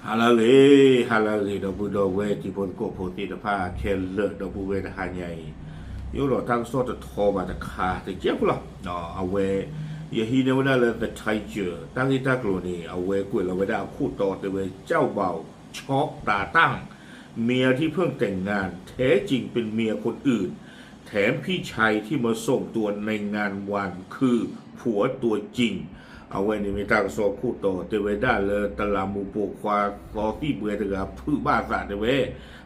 ဟါလၢအဂ့ၤ, ဟါလၢအဂ့ၤ ဒီပုၢ်ဒီဝဲၢ်တံၤဖိသကိးဖိသ့ၣ်တဖၣ်ခဲလၢာ် ဒီပုၢ်ဝဲၢ်တဟါညါအံၤ, ယအိၣ်ဒီးတၢ်ကစီၣ်တထီဘၣ်တခါတကဲဖိလီၤ. အဝဲ ယဟံးန့ၢ်ဝဲဒၣ်လၢ The Tiger တၢ်ဂ့ၢ်တၢ်ကျိၤန့ၣ် အဝဲကွဲးလီၤဝဲဒၣ်အခိၣ်တီတဲဝဲ เจ้าบ่าวช็อกตาตั้ง เมียที่เพิ่งแต่งงาน แท้จริงเป็นเมียคนอื่น แถมพี่ชายที่มาส่งตัวในงานวันคือผัวตัวจริง အဝဲန့ၣ်မ့ၢ်တၢ်ကစီၣ်ခိၣ်တီ တဲဝဲဒၣ်လၢ တလးမူးပိာ်ခွါသီသံၣ်ဘှဲတဂၤဖုးဘၣ်အသးတဲဝဲ,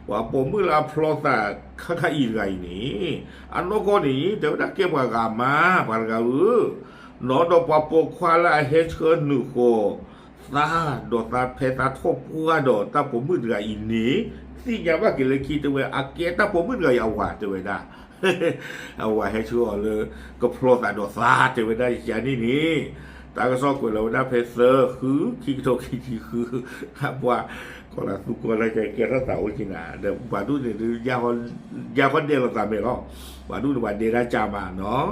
ပှၤပိာ်မုၣ်လၢအဖျီသးခါခါအံၤတဂၤအံၤန့ၣ်, အနီၢ်ကီၢ်န့ၣ် တဲဝဲဒၣ်ကဲပှၤဂၤမါ ပှၤတဂၤဧၢ, နီၢ်ဒီးပှၤပိာ်ခွါလၢအဟဲဆှၢနုာ်ဃီၤ သးဒီးသးဖဲသးထီၣ်ပှၢ်ဒီးတၢ်ပိာ်မုၣ်တဂၤအံၤန့ၣ်, သ့ၣ်ညါဘၣ်က့ၤလၢခံတဲဝဲ အကဲတၢ်ပိာ်မုၣ်တဂၤအံၤအဝၤတဲဝဲဒၣ် အဝၤဟဲဆှၢအီၤလၢ ကဖျီသးဒီးသးတဲဝဲဒၣ်ယၤန့ၣ်န့ၣ်, တၢ်ကစီၣ်ကွဲးလီၤဝဲဒၣ်ဖဲသၢ ဃု ခံကထိခံဆံဃု, ပှၤ ကီၢ်လၢသူကီၢ်လၢကဲထီၣ်သးအိၣ်က့ၤနၤ ဒီးပှၤဒူၣ်န့ၣ်ဒုး ယါဃီဒဲးလိာ်သးမဲာ်လီၤ, ပှၤဒူၣ်န့ၣ်ပှၤဒဲးတၢ်ကၢ်မးနီၤ,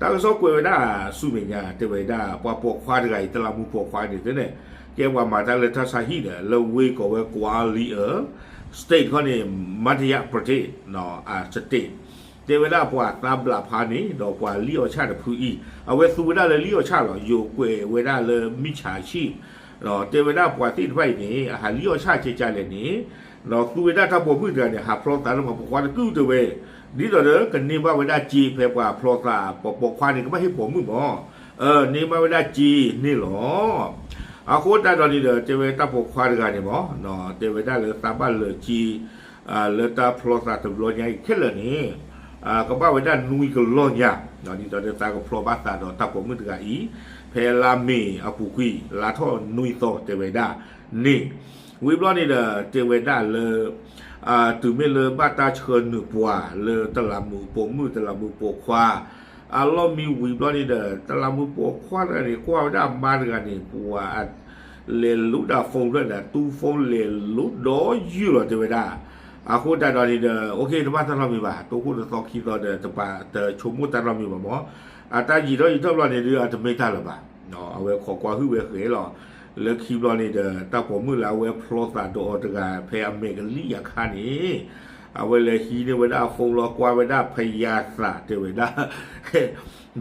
တၢ်ကစီၣ်ကွဲးဝဲဒၣ်ဆူမဲာ်ညါ တဲဝဲဒၣ် ပှၤပိာ်ခွါတဂၤအံၤ တလးမူးပိာ်ခွါန့ၣ်တဲန့ၣ်, ကဲပှၤမၤတၢ်လၢထါဆါဟံၣ်ဒီး လၢဝ့ၢ်ကိးဝဲ ကွာလံအၢ state ခီန့ၣ် Madhya Pradesh state တဲဝဲဒၣ်ပှၤသးဘျးဖးန့ၣ် ဒီးပှၤလံၣ်အီၣ်ဆၣ်တဖုအံၤ, အဝဲသူဝဲဒၣ်လၢလံၣ်အီၣ်ဆၣ်လီၤ, ယိၤကွဲးဝဲဒၣ်လၢ မိၣ်ဆၣ်ဆံၣ်, တဲဝဲဒၣ်ပှၤသ့ၣ်တဖၣ်အံၤန့ၣ် အဟးလံၣ်အီၣ်ဆၣ်ကဲကၢလဲၣ်န့ၣ်, ဒီးသူဝဲဒၣ်တၢ်ပိာ်မုၣ်တဂၤန့ၣ် ဟးဖျီသးလၢပှၤပိာ်ခွါတကုၢ်တဲဝဲ, ဒ်သိးဒီးကန့ၢ်ဘၣ်ဝဲဒၣ်စ့ဖဲပှၤဖျီသး ပှၤပိာ်ခွါန့ၣ် ကဘၣ်ဟ့ၣ်ပိာ်မုၣ်မး, န့ၢ်ဘၣ်ဝဲဒၣ်စ့န့ၣ်လီၤ. အဃိသတးဒီးန့ၣ်ဒီး တဲဝဲတၢ်ပိာ်ခွါတဂၤန့ၣ်မး, တဲဝဲဒၣ်လၢသးဘၣ်လၢာ်စ့ လၢတၢ်ဖျီသးတဘျီညါအံၤခဲလၢာ်န့ၣ်, ကဘၣ်ဝဲဒၣ်နွံကလီၢ်ညါ, ဒ်သိးဒီးသးကဖျီဘၣ်သးဒီးတၢ်ပိာ်မုၣ်တဂၤအံၤ, ဖဲလါမ့ၤအပူၤကွံာ် လါထီၣ်နွံသီတဲဝဲဒၣ်န့ၣ်, ဝံၤဘျီန့ၣ်ဒီး တဲဝဲဒၣ်လၢ တုၤမ့ၢ်လၢဘၣ်တၢ်ဆှၢနုာ်ပှၤလၢတလးမူးပိာ်မုၣ် တလးမူးပိာ်ခွါ အလီၢ်မံဝံၤဘျီန့ၣ်ဒီး တလးမူးပိာ်ခွါတဂၤန့ၣ် ကွၢ်ဝဲဒၣ်အမါတဂၤန့ၣ် ပှၤ လဲၤလူၤဒၣ် phone ဖျၢၣ်န့ၣ် တူ phone လဲၤလူၤဒီးယုၢ်လီၤတဲဝဲဒၣ်, အဃိသတးဒီးန့ၣ်ဒီး okay တဘၣ်တၢ်နီတမံၤဘၣ်, တိခိၣ်တသီခံသီဒီး တပာ်တဆိကမိၣ်တၢ်နီတမံၤဘၣ်မး, အတၢ်ယံာ်ထီၣ်ယံာ်ထီၣ်ဘျီန့ၣ်ဒုး အတမ့ၢ်တၢ်လၢၤဘၣ်, အဝဲခိးကွၢ်ဟုၣ်ဝဲဃဲၤလီၤ, လၢခံဘျီန့ၣ်ဒီး တၢ်ပိာ်မုၣ်လၢအဝဲဖျီသးဒီးအီၤတဂၤ ဖဲအမဲာ်ကလံၣ်အံၤအခါန့ၣ်, အဝဲလဲၤဟံးန့ၢ်ဝဲဒၣ်အ phone လီၤ ကွၢ်ဝဲဒၣ်ဖယါသးတဲဝဲဒၣ်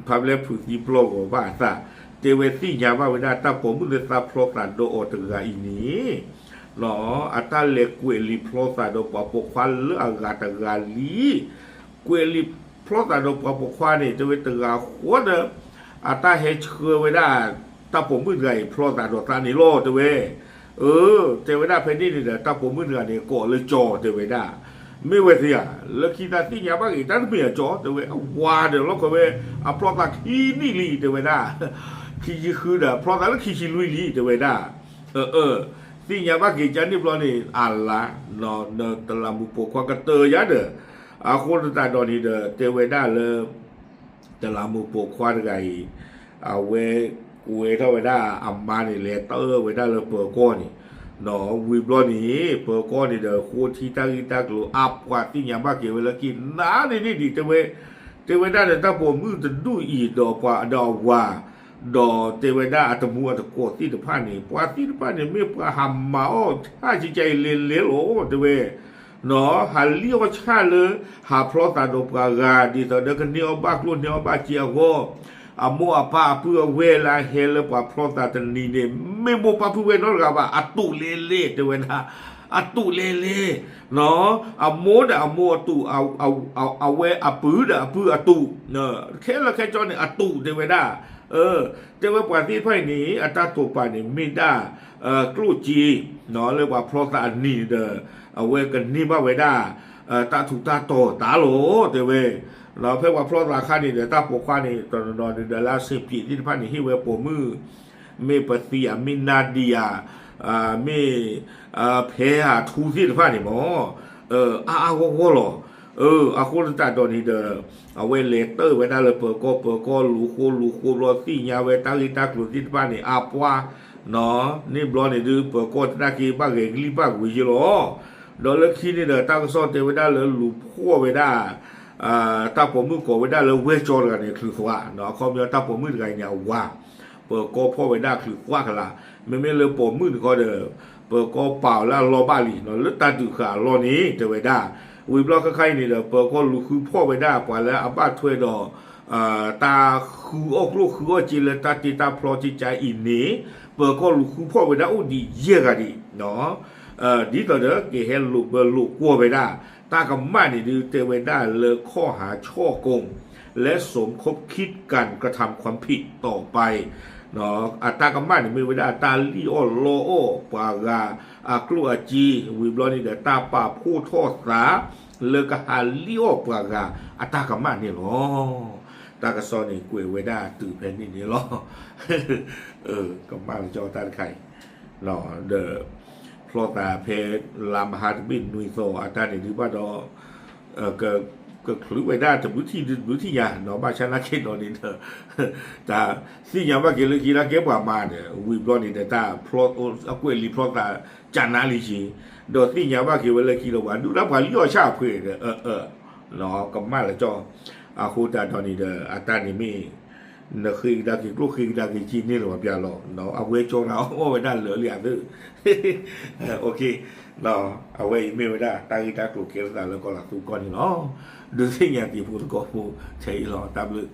ဖါဘျဲၣ်ဖုးသံပျီၢ်ဂီၤဘၣ်အသး, တဲဝဲသ့ၣ်ညါဘၣ်ဝဲဒၣ်တၢ်ပိာ်မုၣ်လၢသးဖျီသးဒီးအီၤတဂၤအံၤန့ၣ်, အတၢ်လဲၤကွဲးလံာ်ဖျီသးဒီးပှၤပိာ်ခွါလၢအဂၤတဂၤလံ, ကွဲးလံာ်ဖျီသးဒီးပှၤပိာ်ခွါန့ၣ် တဲဝဲတဂၤဃီဒီး အတၢ်ဟဲဆှၢဝဲဒၣ် တၢ်ပိာ်မုၣ်တဂၤအံၤဖျီသးဒီးသးန့ၣ်လီၤ တဲဝဲ, အၢ, တဲဝဲဒၣ်ဖဲန့ၣ်န့ၣ်ဒီး တၢ်ပိာ်မုၣ်တဂၤန့ၣ် ကိးလၢကၠီၤတဲဝဲဒၣ်, မ့ၢ်ဝဲသ့ဧါ, လၢခံသးသ့ၣ်ညါဘၣ်ဂ့ၤ တၢ်တမ့ၢ်အကၠီၤ တဲဝဲ အဝၤဒီးလီၢ်ခီဝဲ အဖျီသးခံနံၣ်လံတဲဝဲဒၣ်, ခံဆံဃုဒီး ဖျီသးလၢခံဆံလွံၢ်လံတဲဝဲဒၣ်, အၢ, သ့ၣ်ညါဘၣ်က့ၤကန့ၣ်ဘျီန့ၣ် အလါ, တလးမူးပိာ်ခွါကတၢၢ်ယါဒီး, အဃိသတးဒီးန့ၣ်ဒီး တဲဝဲဒၣ်လၢ တလးမူးပိာ်ခွါတဂၤအံၤ, အဝဲကွဲးထီၣ်ဝဲဒၣ်အမါန့ၣ် လဲၤတၢၢ်ဝဲဒၣ်လၢပၢၤကီၢ်န့ၣ်, ဝံၤဘျီန့ၣ် ပၢၤကီၢ်န့ၣ်ဒီး ဃိထံတၢ်ဂ့ၢ်တၢ်ကျိၤ အပှၤသ့ၣ်ညါဘၣ်က့ၤဝဲလၢက့ၤနၤန့ၣ်န့ၣ်ဒံး တဲဝဲ, တဲဝဲဒၣ်ဒီးတၢ်ပိာ်မုၣ်တဒူၣ်အံၤဒီးပှၤဒီးအဝၤ, ဒီးတဲဝဲဒၣ်အတမူအတကိးသ့ၣ်တဖၣ်န့ၣ် ပှၤသ့ၣ်တဖၣ်န့ၣ် မ့ၢ်ပှၤဟးမၤအီၣ်ဆၣ်ကကဲအံၤလဲၤလဲၤလီၤ တဲဝဲ ဟးလံၣ်အီၣ်ဆၣ်လၢ ဟးဖျီသးဒီးပှၤဂၤ ဒ်သိးဒီးကန့ၢ်အီၣ်ဘၣ်ကျိၣ်န့ၢ်အီၣ်ဘၣ်စ့အဂီၢ်, အမိၢ်အပၢ်အပုၢ်အဝဲၢ်လၢအဟဲလၢပှၤဖျီသးတနံၤန့ၣ် မ့ၢ်မိၢ်ပၢ်ပုၢ်ဝဲၢ်နီတဂၤဘၣ် အတူးလဲၤလဲၤ တဲဝဲဒၣ်, အတူးလဲၤလဲၤ, အမိၢ်ဒီးအမိၢ်အတူး, အဝဲအပုၢ်ဒီးအပုၢ်အတူး, ခဲလၢာ်ခဲဆ့န့ၣ် အတူးတဲဝဲဒၣ် တဲဝဲပှၤသ့ၣ်တဖၣ်အံၤန့ၣ် အတၢ်တိာ်ပာ်န့ၣ် မ့ၢ်ဒၣ် ကျိၣ်စ့ လၢပှၤဖျီသးအနံၤန့ၣ်ဒီး အဝဲကန့ၢ်ဘၣ်ဝဲဒၣ် တၢ်ထူးတၢ်တီၤတၢ်လီၤ တဲဝဲ, ဒီးဖဲပှၤဖျီသးအခါန့ၣ်ဒီး တၢ်ပိာ်ခွါန့ၣ် တနီၤနီၤန့ၣ်ဒီး လၢအဆင်ပြေသ့ၣ်တဖၣ်န့ၣ် ဟ့ၣ်ဝဲပိာ်မုၣ်, မ့ၢ်ပသံယၤ မ့ၢ်နါဒံယၤ, မ့ၢ် ဖဲဧၤထူသ့ၣ်တဖၣ်န့ၣ်မး, အါအါဂီၢ်ဂီၢ်လီၤ. အဃိသတးဒီးန့ၣ်ဒီး အဝဲလဲၤတၢၢ်ဝဲဒၣ်လၢပၢၤကီၢ်, ပၢၤကီၢ်လူၤဃိလူၤဃိဘျီသ့ၣ်ညါဝဲတၢ်ဂ့ၢ်တၢ်ကျိၤသ့ၣ်တဖၣ်န့ၣ် အါပှၢ်, န့ၣ်ဘျီန့ၣ်ဒုး ပၢၤကီၢ်တနာ်က့ၤဘၣ်ဂဲၤကလံၣ်ဘၣ်ဝ့ၤယ့လီၤ. ဒီးလၢခံန့ၣ်ဒီး တၢ်ကစီၣ်တဲဝဲဒၣ်လၢလူၤဖှီၣ်ဝဲဒၣ် တၢ်ပိာ်မုၣ်ကိးဝဲဒၣ်လၢဝဲၢ်ကၠီတဂၤန့ၣ် ချုးသွး, အခီပညီတၢ်ပိာ်မုၣ်တဂၤအံၤန့ၣ် အဝၤ, ပၢၤကီၢ်ဖှီၣ်ဝဲဒၣ်ချုးသွးကလး, မ့မ့ၢ်လၢပိာ်မုၣ်န့ၣ်ခီဒီး ပၢၤကီၢ်ပာ်အီၤလၢအလီၢ်ဘၣ်လံ လၢတၢ်ဒုးဃာ်အလီၢ်န့ၣ် တဲဝဲဒၣ်. ဝံၤဘျီခဲခါအံၤန့ၣ်ဒီး ပၢၤကီၢ်လူၤဃုဖီၣ်ဝဲဒၣ်ပှၤလၢအဘၣ်ထွဲဒီး တၢ်ဃုအီၣ်ကျိၣ်ဃုအီၣ်စ့လၢတၢ်တ့တၢ်ဖျီကကါအံၤန့ၣ် ပၢၤကီၢ်လူၤဃုဖီၣ်ဝဲဒၣ်အိၣ်ဒံးယဲၢ်ဂၤဒံး ဒ်သိးဒီးကဟဲလိာ်ဘၢလိာ်ကွီၢ်ဝဲဒၣ် တၢ်ကမၣ်န့ၣ်ဒုးတဲဝဲဒၣ်လၢ ข้อหาฉ้อโกง และสมคบคิดการกระทำความผิดต่อไป အတၢ်ကမၣ်န့ၣ်မ့ၢ်ဝဲဒၣ် တၢ်လံၣ်အီၣ်လီအီၣ်ပှၤဂၤအကျိၣ်အစ့ ဝံၤဘျီန့ၣ်ဒီး တၢ်ပာ်ဖှိၣ်ထီၣ်သး လၢကဟးလံၣ်အီၣ်ပှၤဂၤအတၢ်ကမၣ်န့ၣ်လီၤ. တၢ်ကစီၣ်န့ၣ်ကွဲးဝဲဒၣ်တုၤဖဲန့ၣ်န့ၣ်လီၤ. ကမၣ်လၢကၠီတၢ်တခါအံၤ ဒီး ဖျီသးဖဲလါမဟါတဘ့ၣ်နွံသီအတၢ်န့ၣ်ဒုးဘၣ်ဒီး ကချုးဝဲဒၣ်တဘျုးထံၣ်တဘျုးထံၣ်ညါ ဘၣ်ဆၣ်နာ်က့ဒီးန့ၣ်ဒီး တၢ်သ့ၣ်ညါဘၣ်က့ၤလၢခံလၢကဲပှၤမၤဒီး ဝံၤဘျီန့ၣ်ဒီး တၢ်အကွဲးလံာ်ဖျီသးကနါလံက့ၤ ဒီးသ့ၣ်ညါဘၣ်က့ၤဝဲလၢခံဒီး ပှၤဒုၣ်ဒါပှၤလံၣ်အီၣ်ဆၣ်အဖှဲးဒီး ကမၣ်လၢကၠီ အဃိသတးဒီးန့ၣ်ဒီး အတၢ်န့ၣ်မ့ၢ် နဃ့ကဒါက့ၤကျိၣ်ဃ့ကဒါက့ၤစ့န့ၣ်လီၤပျၢ်လီၤ. အဝဲကၠီနၤအီၣ်ဝဲဒၣ်လၢာ်လံအသ့ၣ် အဝဲအံၤမ့ၢ်ဝဲဒၣ် တၢ်ဂ့ၢ်တၢ်ကျိၤကဲထီၣ်သးလၢကီၢ်လၤသူကီၢ်န့ၣ်လီၤ. ဒုးသ့ၣ်ညါတံၤဖိသကိးဖိထဲအံၤလီၤ. တၢ်ဘျုး